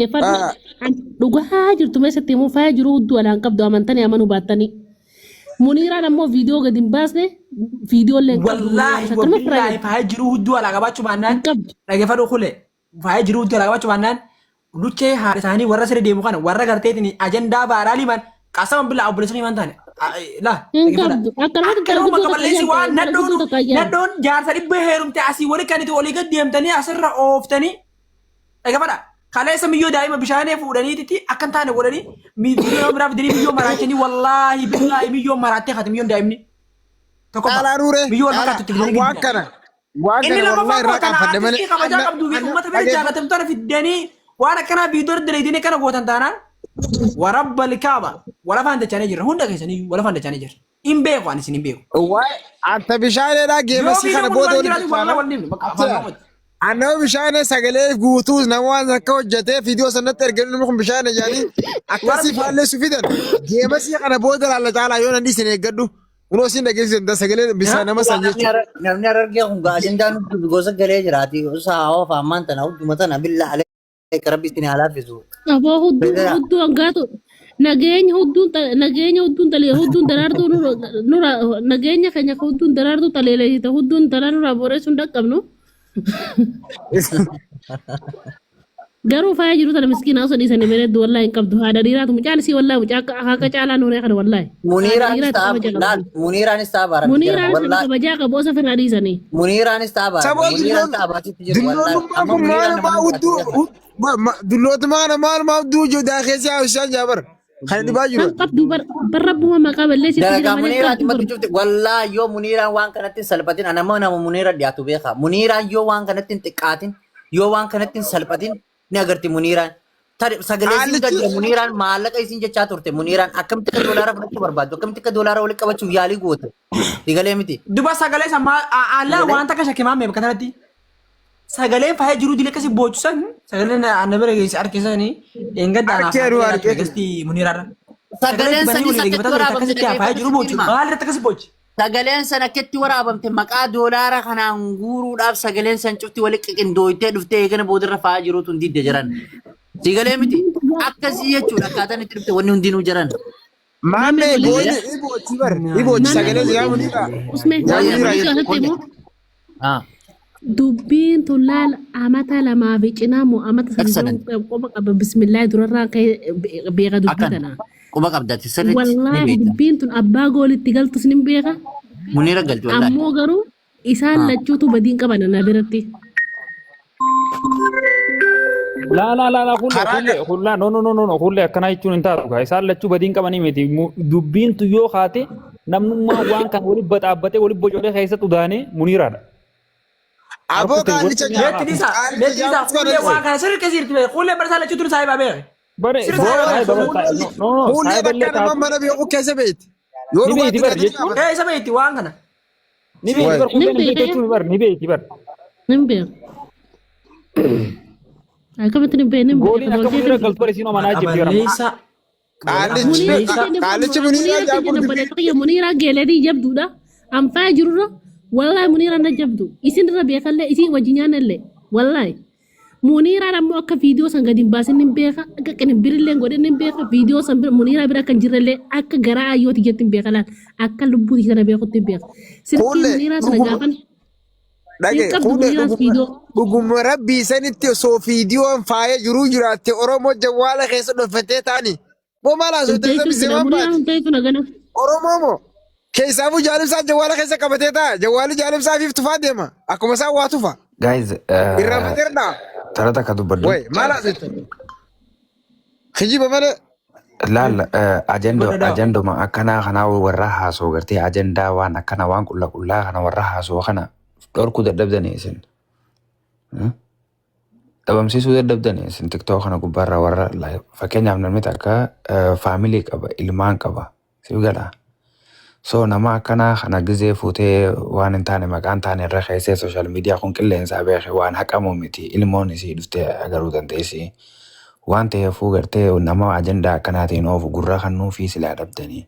Dhaggeeffadhu. Ah, An dhugaa jirtu meesatti himuu faaya jiru hudduu alaan qabdu amantanii amanuu baattanii. Muniiraan ammoo viidiyoo gadi hin baasne viidiyoo illee hin qabdu Muniiraan Wallaahi akkanuma firaa wabillaahi jirti. faaya jiruu hudduu alaa qabaachuu Hin baannaan qabdu. dhaggeeffadhu kule faaya jiruu hudduu alaa qabaachuu baannaan luchee haadha isaanii warra sirri deemu kana warra garteetiin ajandaa baaraalii man qasama billaa obboleessa himan taane laa Hin dhaggeeffadha. qabdu. Akkanumatti Akka intala nama guddoo bakka takka balleessi ayyaante waan intala nadhoon guddoo takka ayyaante. nadhoon jaarsa dhibbee heerumte asii wali kanitu olii gad deemtanii asirra ooftanii dhaggeeffadha. Kaleessa miyyoo daa'ima bishaanee fuudhaniititi akka hin taane godhanii miyyoo biraa fidanii miyyoo maraachanii wallaahi billaahi miyyoo maraattee haati miyyoon daa'imni. Tokkoffaa Caalaa Nuuree miyyoo wal caalaa fakkaattu itti fidanii waan giddu. kana waan Inni kana lammaffaa wallahi immoo irraa tana qaanfadhe malee artistii kabajaa anna qabduu fi anna uummata bira dhageeffadhu. jaalatamtu tana fiddanii waan akkanaa viidiyoo dalaydanii kana gootan taanaan warabba likaaba walafaan dachaanee jirra hunda keessaniyyuu walafaan dachaanee jirra. Hin beeku ani isin hin beeku. Waa'ee anta bishaaneedhaa Yoo geemasii viidiyoo kana kun booda waan walitti jiraatu wallah dhuftaana. wal dhibnu bakka afaan Oromootti. Annama bishaanee sagalee guutuu nama waan akka hojjetee viidiyoo sanatti erganii namni kun bishaane jedhanii akkasii Warra faalleessu fidan. Geemasii kana booda laalla caalaa yoo nan dhiisin eeggadhu. Kunoo siin dhageessisan da sagalee bishaan nama san Namni jechuudha. namni harargee kun gaa ajandaan hudduu gosa galee jiraati. Saawaa ammaan tana hudduma tana billaa alee rabbi isin haa laaffisu. Aboo hudduu Beela. hudduu hangaatu nageenya hudduun nageenya hudduun talee hudduun daraartuu nurra nurra nageenya keenya hudduun daraartuu taleeleessite hudduun taraa nurraa booreessuun dhaqqabnu. Garuu faaya jiru tana miskiina osoo dhiisanii bareeddu wallaahi hin qabdu. Haadha dhiiraatu mucaan isii wallaahi mucaa akka akka caalaa nuuree kana wallaahi. Haadha Muniiraanis dhiiraatu ta'a kabaja laal qabdi. Muniiraanis ta'a baaramti jedhama Muniiraanis nama wallaahi kabajaa qabu osoo ofirraa dhiisanii. Muniiraanis ta'a baarame Saboo Muniiraan dulloon ta'a baatitti jiru wallaahi dullootummaan amma kun Muniiraan nama maalumaa nu hudduu baatti jedhama. dullootummaa kana maalumaa hudduu daa keessa yaa bishaan jaabar kan dhibaa jiru. Kan qabdu bar rabbuma maqaa balleessitti jira Dalagaa malee hin Muniiraati qabdu matti bar. cufte wallaahi yoo Muniiraan waan kanatti hin salphatin ana nama nama Muniira dhiyaatu beeka Muniiraan yoo waan kanatti hin xiqqaatin yoo waan kanatti hin salphatin ni agarti Muniiraan. Tari sagalee isiin Qaalichi gadda Muniiraan maallaqa isiin jechaa turte Muniiraan akkamitti akka doolaara fudhachuu barbaaddu akkamitti akka doolaara walitti qabachuuf yaalii goote sagalee miti. Duba sagalee san maal allaa Sagalee waan takka shakkimaa mee bakka kanatti. Sagaleen faaya jiruu dilee akkasii boochisan sagaleen anna bira geesse harkisanii dheengadda anaaf harkee nu haadha harkee ture gasti muniiraarra. Sagaleen sagaleen itti banii sanis walii akkatti dhaggeeffataa ture waraabamte akkasitti faaya dhaggeeffadhu jiruu sitti boochi hima. maal irratti akkasii boochi. Sagaleen san akkatti waraabamte maqaa doolaara kanaan guuruudhaaf sagaleen san cufti walitti qindooytee dhuftee eegana boodarra faaya jiruutu hin didde jiran. Sagalee miti akkasii jechuudha akkaataan itti dhufte wanni hundinuu jiran. Maammee Maammee bullee booyni iboochi bar iboochi maammee sagalee bullee yaa muniira usme yaa maammee muniira bullee jettu. asatti immoo Ah, dubbiin tun laal amata lamaa fi cinaa moo amata sadi excellent. dura qoba qaba bismillaahi durarraa ka'ee beeka dubbii Akkan tana. quba qabdati sirriitti ni Wallaahi beekta. dubbiin tun abbaa goolitti galtus nin beeka. Muniira galti wallaahi. Ammoo garuu isaan Ah. lachuutu badiin qaban ana biratti. Laa laa laa laa kulle Karaa kulle kullaa no no no no no kulle akkanaa jechuun hin taatu gaa isaan lachuu badiin qabanii miti dubbiin tun yoo kaate namnummaa waan kan walitti baxaabbatee walitti bocolee keessatti udaanee muniiraadha. Aboo Harkutte qaallicha walitti Meetti mi'aa dhiisa qaallicha meetti dhiisa jaamsu kana kuulee dhise. waan kana sirri keessi jirti beeku kuulee barasaa lachuu turu saayibaa beeku. Bare Sirri saayibaa saayiba beeku. bar no no no Fuullee saayiballee bakka nama taatu mana beeku keessa beekti. Yoo ni beeyti dhugaatti bar gatii jechuun gaafata. Ee isa beekti waan kana. ni beeyti Wayi. bar Nin kuuleen hin beektu beeka jechuun bar ni beeyti bar. nin beeka. Akkamitti nin beeka nin beeka Gooliin akka tolchee muniira nin galtu bar isiin homaa naa jibbi barama. Balleessa. Qaallichi Muniira kenna qaallichi Muniira muniira kenna jaabur dubbii. obboleessa kiyya Muniira geeledii jabduudha. Anfaa jirurra wallaahi Muniira na jabdu. Isin irra beekallee isin wajji nyaannallee wallaahi. Muniiraan ammoo akka viidiyoo san gadi hin baasin hin beeka akka qinibbirillee hin godhin hin beeka viidiyoo san bira Muniiraa bira akka hin jirrellee akka garaa ayyooti jetti hin beeka laal akka lubbuu tana beekutti hin beeka. Silkii Kuullee Muniiraa tana dhuguma gaafan hin dhage qabdu kuullee Muniiraas dhuguma viidiyoo. dhuguma rabbii sanitti osoo viidiyoon faaya jiruu jiraatte Oromoo jawwaala keessa dhoffatee taani. Boo maal haasofte Hin teessu sabbi sila seemaan Muniiraan baate. hin teessu nagana. Oromoo moo keessaafuu jaalimsaa jawwaala keessa qabatee taa'a. Jawwaalli jaalimsaa fiif tufaa deema. Akkuma isaan waa tufa. Guys, Irraanfateerdhaa. tara takka dubbadhu. Way maal haasofte? Kijiba malee. Laal Dubbadhu daa. ajanduma akkanaa kanaa warra haasoo gartee ajandaa waan akkana waan qulla qullaa kana warra haasoo kana dhorkuu dadhabdanii isin. Hmm? Dhabamsiisuu dadhabdanii isin tiktook kana gubbaarraa warra fakkeenyaaf namni takka faamilii qaba ilmaan qaba siif gala. So nama akkanaa kana gizee fuutee waan hin taane maqaan taane irra keessee sooshaal miidiyaa kun qilleensaa beeke waan haqamu miti ilmoon isii dhuftee agaruu dandeessi. Waan ta'eefuu gartee nama ajandaa akkanaatiin oofu gurra kannuu fi silaa dhabdanii.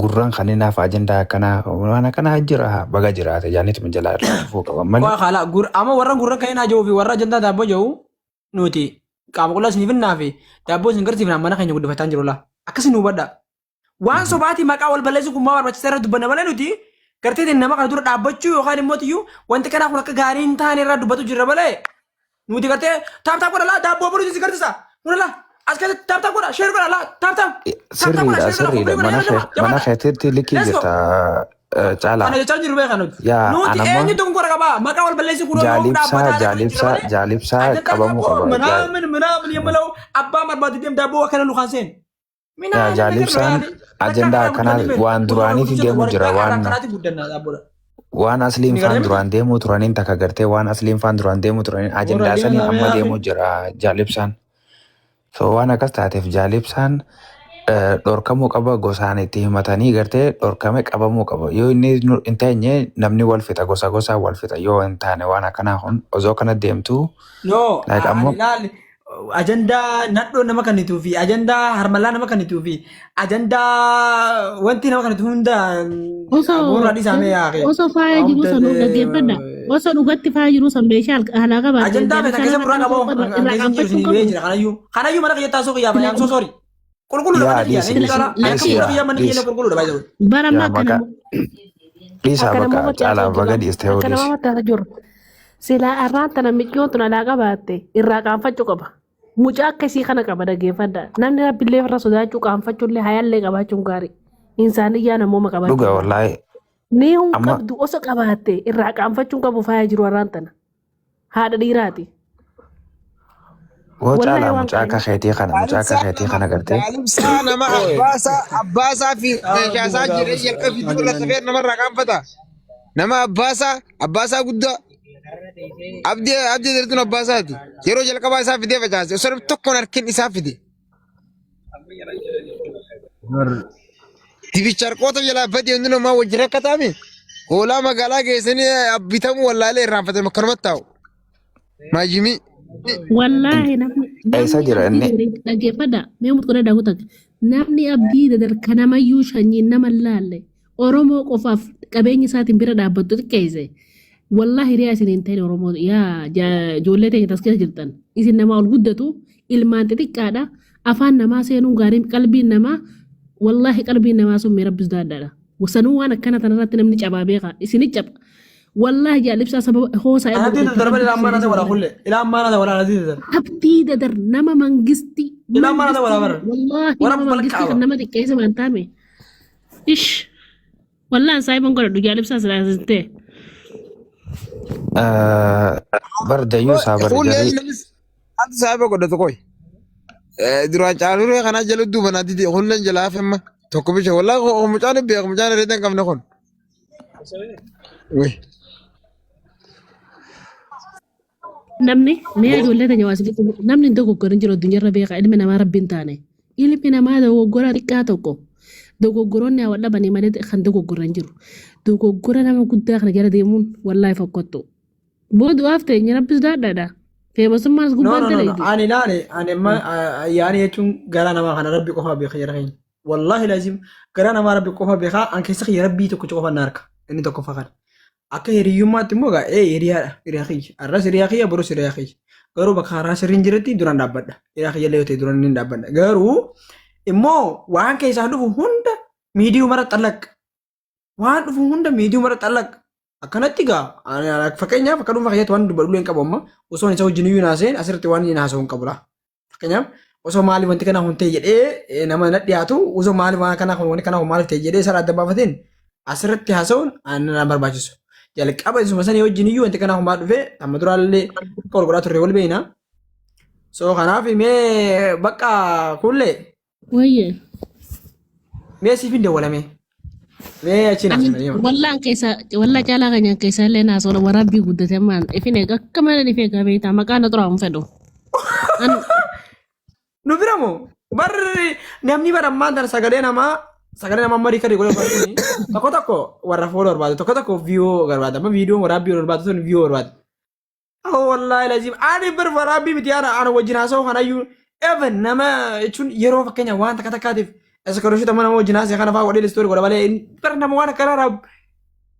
Gurraan kanneenaaf ajandaa akkanaa waan akkanaa jira baga jiraate jaanituma jalaa irraa dhufuu qaban malee. Waa haala amma warra gurra kan hin aja'uu fi warra ajandaa daabboo jiru nuti Qaama qullaa isiniif hinnaa fi daabboo isin garsiifnaan mana keenya guddifataa hin jiru laa. Akkasi nu hubadhaa. Waan sobaatii maqaa wal balleessuun kun maa barbaachisaa irra dubbanna malee nuti garteetiin nama kana dura dhaabbachuu yookaan immoo tiyyuu wanti kanaa kun akka gaarii hin taane irraa dubbatu jirra malee nuti gartee tap tap godha laa daabboo boruuti si garsiisa kun laa as keessatti tap tap godha share godha laa tap tap tap tap godha Sirriidha share godha sirriidha koppii godha mana jala kee deema mana jabaadha keetitti likkii let's go. jirta caalaa. Kana jechaa jiru beekaa nuti. Yaa Nuti anamma eenyutu kun qaba maqaa wal balleessu kun yoo jaalibsaa dhaabbataa jira jaalibsaa malee jaalibsaa ajandaa qabamuu daabboo qaba. manaamin manaamin yemmuu abbaa barbaadu deem daabboo akkana lukaan seen. Yaa jaalibsaan ajandaa akkanaa waan duraaniiti deemu jira waan waan asliin faan duraan deemuu turaniin takka gartee waan asliin faan duraan deemuu turaniin ajandaa sanii amma deemuu jira jaalibsaan. So waan akkas taateef jaalibsaan dhorkamuu qaba gosaan itti himatanii gartee dhorkame qabamuu qaba. Yoo inni hin teenye namni wal fixa gosa gosaan wal fixa yoo hin taane waan akkanaa kun osoo kana deemtu No, like ani ammoo laal ajandaa nadhoo nama kennituu fi ajandaa harmallaa nama kennituu fi ajandaa wanti nama kennitu hunda Osoo abuurraa dhiisamee yaaqe. osoo faaya jiru san dhaggeeffadha. Osoo dhugatti faaya jiru san meeshaa alaa qabaate Ajandaa feeta keessa jaalibsaa burraa qaboo irraa keessa jiru qaanfachuu isin qabu. bee jira kanayyuu kanayyuu mana kiyya taasoo kiyyaa I'm so sorry. Qulqulluudha yaa mana kiyya dhiisi inni dhiisi caalaa ani akka dhiisi fuula yaa kiyyaa manni kiyya dhiisi qulqulluudha baay'ee. Bara ammaa yaa akkana maqaa dhiisaa akka bakka namumatti caalaa haasa'u baga jirra. dhiiste yoo Akka dhiisi. namumatti haasa'u jirra. Silaa arraan tana micciyoon tun alaa qabaatte irraa qaanfachuu qaba. Mucaa akkasii kana qaba dhaggeeffadha. Namni rabbillee irra sodaachuu qaanfachuullee hayallee qabaachuun gaarii. Insaaniyyaa namooma Dhuga qabaachuun gaarii. wallaahi Ni hun amma qabdu osoo qabaatte irraa qaanfachuun qabu faaya jiru arraan tana. Haadha dhiiraati. Woo Wallaahi caalaa waan mucaa akka qaanii. keetii kana mucaa akka Jaalibsaa keetii nama kana gartee jaalibsaa nama abbaasaa abbaasaa fi meeshaasaa jedhee jalqaba fiduu irra safee namarraa qaanfata. Nama abbaasaa abbaasaa guddaa abdii abdii dirtuun abbaasaati. Yeroo jalqabaa isaa fidee facaase osoo namni tokkoon harkin isaa fide. Dibicha harkoota jalaa badee hundi namaa wajjin rakkataame. Hoolaa magaalaa geessanii bitamuu wallaalee irraanfatame akkanumatti taa'u. Maajimii. Wallaahi namni eessa namni jira abdii inni dadar dhaggeeffadha. Mee mutqoda daawwata. Namni abdii dadar kanamayyuu sanyiin nama hin laalle Oromoo qofaaf qabeenya isaatiin bira dhaabbattu xiqqeesse. Wallaahi hiriyaa isin hin ta'in Oromoo yaa ijoollee teenya tas keessa jirtan. Isin namaa ol guddatu ilmaan xixiqqaadha. Afaan namaa seenuun gaarii qalbiin namaa wallaahi qalbiin namaa sun mee rabbis daaddaadha. Sanuu waan akkana tanarratti namni cabaa beeka. Isini caba. Wallaahi jaalibsaa sababa hoosaa irra Anatti godhate darba rabbi ilaa ammaa isin nata wala godhe. kulle ilaa ammaa nata wala anatti darba. Abdii dadar nama mangisti Ilaa ammaa nata wala mangistii bara. wallaahi Wara nama mangistii balqaaba. kan nama xiqqeessa waan taame. Ish wallaahi saayiban godhadhu jaalibsaa silaa isin ta'e. bar dayyuusaa bar Fuullee jarri namni anti saahiba godhatu qoy. Duraan caaluree kanaa jala duuba naa dide hulleen jala hafe amma tokko bisha wallaahi mucaan beeku mucaan herreeda hin qabne kun. Wih. Namni mee ijoollee teenya waa isinitti himu. Namni hin dogoggorin jiru addunyaarra beeka ilmi namaa rabbi hin taane. Ilmi namaa dogoggora xiqqaa tokko dogoggoroonni haa wal dhabanii malee kan dogoggorran jiru. Dogoggora nama guddaa kana jala deemuun wallaahi fokkottu. Boo du'aaf teenya rabbis daadhaadha. Feemasummaas No gubbaan no no no dalaydu. ani ilaale ani amma yaani jechuun garaa namaa kana rabbi qofaa beeka jara keenya. Wallaahi laazim garaa namaa rabbi qofa beekaa an keessa kiyya rabbii tokkicha qofa na harka inni tokkoffaa kana. Akka hiriyyummaatti immoo egaa ee hiriyaadha hiriyaa kiyya arras hiriyaa kiyya borus hiriyaa kiyya garuu bakka karaa sirriin jirutti duraan dhaabbadha hiriyaa kiyya illee yoo ta'e duraan ni dhaabbadha garuu immoo waan keessaa dhufu hunda miidiyuu mara xallaq waan dhufu hunda miidiyuu mara xallaq akkanatti gaa fakkeenyaaf akka dhuunfaa kiyyatti waan dubbadhu illee hin qabu amma osoo isa wajjin iyyuu hin haasa'in asirratti waan inni haasa'u hin qabu laa. Fakkeenyaaf osoo maaliif wanti kana kun ta'e jedhee nama na dhiyaatu osoo maaliif waan kana kun wanti kana kun maaliif ta'e jedhee isarraa adda baafateen asirratti haasa'uun na barbaachisu. Jalqaba isuma sanii wajjin iyyuu wanti kana kun maal dhufee amma duraallee akka wal godhaa turre wal beekna. So kanaaf mee bakka kullee Wayye. mee siif hin dawwalame. Mee achiin haasofna deema. Wallaan keessa wallaa caalaa keenyaan keessa illee naasoo waraabbii guddate ammaan ifin eega akka malee ifee egaa beektaa maqaa na xuraa'uun fedhu. An Nu bira moo? Barri namni bara ammaan tana sagalee namaa marii kadi godhe barri tokko tokko warra fooloo barbaadu tokko tokko viyoo barbaada amma viidiyoon waraabbii barbaadu sun viyoo barbaada. Oh wallahi lazim ani bar waraabbii miti ana ana wajjin haasa'u kanayyuu even nama jechuun yeroo fakkeenya waan takka takkaatiif iskoroshita nama wajjin haasa'e kana fa'aa godhee istoori godha malee bar nama waan akkanaa raab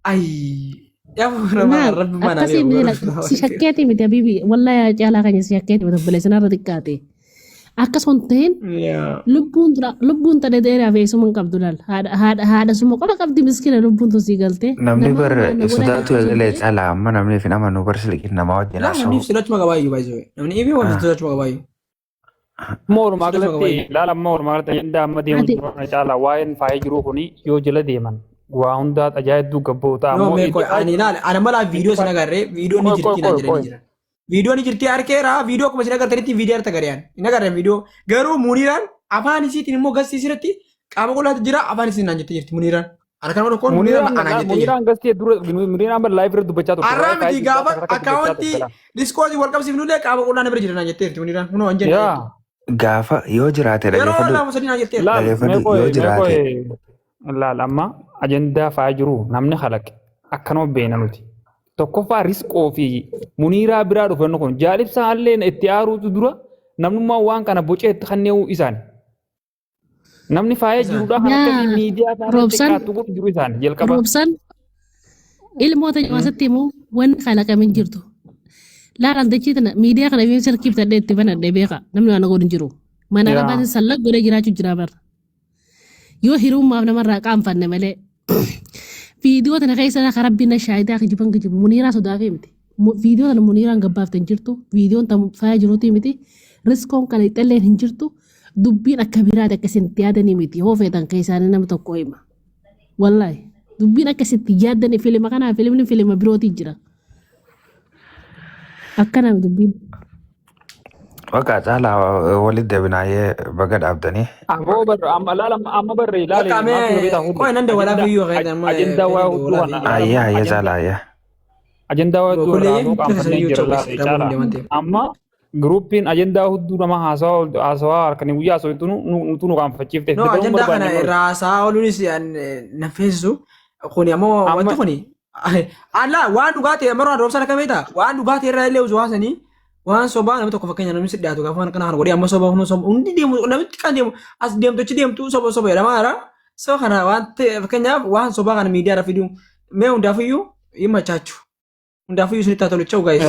ayi. Yaa nama Maal rabbi mana akkasii beeku miti garuu. si shakkeeti miti habibi wallahi caalaa keenya si shakkeeti miti obboleessa narra xiqqaate. Akkas hin ta'in Yaa. lubbuun dura lubbuun tana dheeraa fi eessuma hin qabdu laal haadha haadha haadha suma qofa qabdi miskina lubbuun tun sii galtee Namni nama bar waan na godhaa sodaatu jirtu eegalee ta'e caalaa amma namni fi nama nu bar silkiin namaa wajjin Laa namni haasa'u. sodaachuma qabaayyuu baay'isuu. Namni ifi waan sodaachuma qabaayyuu. Amma walumaa Sodaachuma galatti qabaayyuu. ilaala amma walumaa galatti ajandaa amma deemu ati jiru kana caalaa waa'een faaya jiruu kuni yoo jala deeman waa hundaa ajaa hedduu gabboota No ammoo mee qoy itti ani ilaale ana malaa viidiyoo sin agarree viidiyoo ni qoy qoy jirti naan qoy jedhanii qoy jiran. Viidiyoo ni jirti harkeera viidiyoo akkuma isin agartanitti viidiyoo harta gariyaan hin agarreen viidiyoo garuu Muniiraan afaan isiitiin immoo gastii isirratti qaama qullaatu jira afaan isiin naan jettee jirti Muniiraan. Ana kanuma tokkoon Muniiraan Muniraan anaan jettee jirti. Muniraan gastee dura Muniraan bar live irra dubbachaa turte Arraa waa'ee faaya miti jiruu gaafa akka takka dubbachaa akkaawwantii turte laa. diskoosii wal qabsiifnullee qaama qullaa na bira jira naan jettee jirti Muniiraan kunoo hin jenne Yaa jirti. Gaafa yoo jiraate Yeroo dhaggeeffadhu lama sadii naan jetteerti. laal mee dhaggeeffadhu qoy yoo mee jiraate qoy laal amma ajandaa faaya jiruu namni kalaqe akkanuma beena nuti. Tokkoffaa risqoo fi muniiraa biraa dhufe kun jaalibsaa illee itti aaruutu dura namnummaa waan kana bocee itti kannee'uu isaani. Namni faaya Isaan. jiruudhaa kan yaa akkasii miidiyaa isaanii roobsan xiqqaattu godhu jiru isaani jalqaba. roobsan ilmoota nyaasatti immoo wanni kalaqame hin jirtu. Laalaan dachii tana miidiyaa kana fi silkii bitadhee itti banadhee beeka namni waan godhu hin jiru. Mana Yaa. arabaatiin sallaq godhee jiraachuu jira bara. Yoo hirummaaf namarraa qaanfanne malee. Viidiyoo tana keessa kan rabbiin na shaayidaa kijiban kijibu muniiraa sodaafee miti. Viidiyoo tana muniiraan gabbaafte hin jirtu. Viidiyoon tan faaya jiruutii miti. Riskoon kana ixalleen hin jirtu. Dubbiin akka biraati akka isin itti yaadanii miti. Hoo feetan keessaanii nama tokko hima. Wallaahi dubbiin akka isin itti yaaddanii filima kanaa filimni filima birootii jira. Akkana dubbiin. Bakka caalaa walitti deebinaayee baga dhaabdanii. Aboo barra amma laal amma amma barre ilaali Bakka maaltu na beektaa mee hundi qoy nan dawwalaa ajandaa fiyyoo keetan amma ajandaa waa keetan hudduu dawwalaa kana fiyyoo. laal Ayyaa amma ayyaa ajandaa caalaa ayyaa. ajandaa waa hedduu irraa Bokolee haasoo keessa qaanfannee iyyuu jira ta'u laal rabuun caalaa deeman ta'e. amma Giruuppiin ajandaa hudduu nama haasawaa haasawaa halkanii guyyaa haasawaa nutu nu qaanfachiifte No, dabaluu ajandaa kana barbaanne malu. irraa haasa'aa ooluunis na feesisu. Kuni ammoo Amma wanti kuni alla waan dhugaa ta'e amma roobsaan akka beektaa waan dhugaa ta'e irraa illee osoo haasanii waan sobaa namni tokko fakkeenya namni si dhiyaatu gaafa waan kana kana godhee amma soba kun soba hundi deemu namitti kan deemu as deemtu achi deemtu soba soba jedhama jira. So kana waan ta'e fakkeenyaaf waan sobaa kana miidiyaa irra fiduu mee hundaafiyyuu hin machaachu. Hundaafiyyuu isinitti haa tolu. Ciao guys.